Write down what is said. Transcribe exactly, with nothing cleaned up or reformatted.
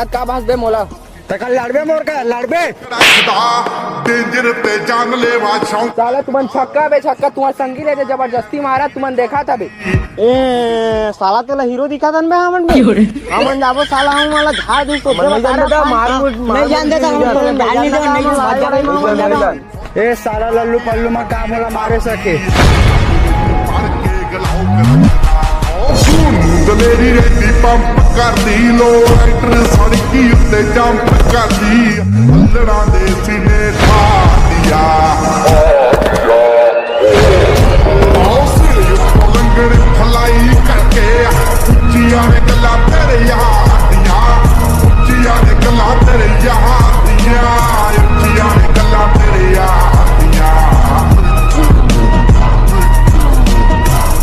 का बांस बे मोला? तका लड़बे मोर का, लड़बे। डेंजर ते जानलेवा शौक। साला तुमन छक्का बे छक्का, तुम्हार संगी ले जे जबरदस्ती मारा, तुमन देखा था बे। ए साला तेला हीरो दिखा दन बे हमन बे। हमन जाबो साला, हम वाला झाड़ दी तो नहीं जान देता, मार मुझ नहीं जान देता, हम तो झाड़ नहीं देता, नहीं जान देता। ए साला लल्लू पल्लू मा काम वाला मारे सके। सुन दलेरी रेती पंप कर दी लो राइटर सड़की उत्ते जंप कर दी। अल्लड़ा दे सीने ठा दिया।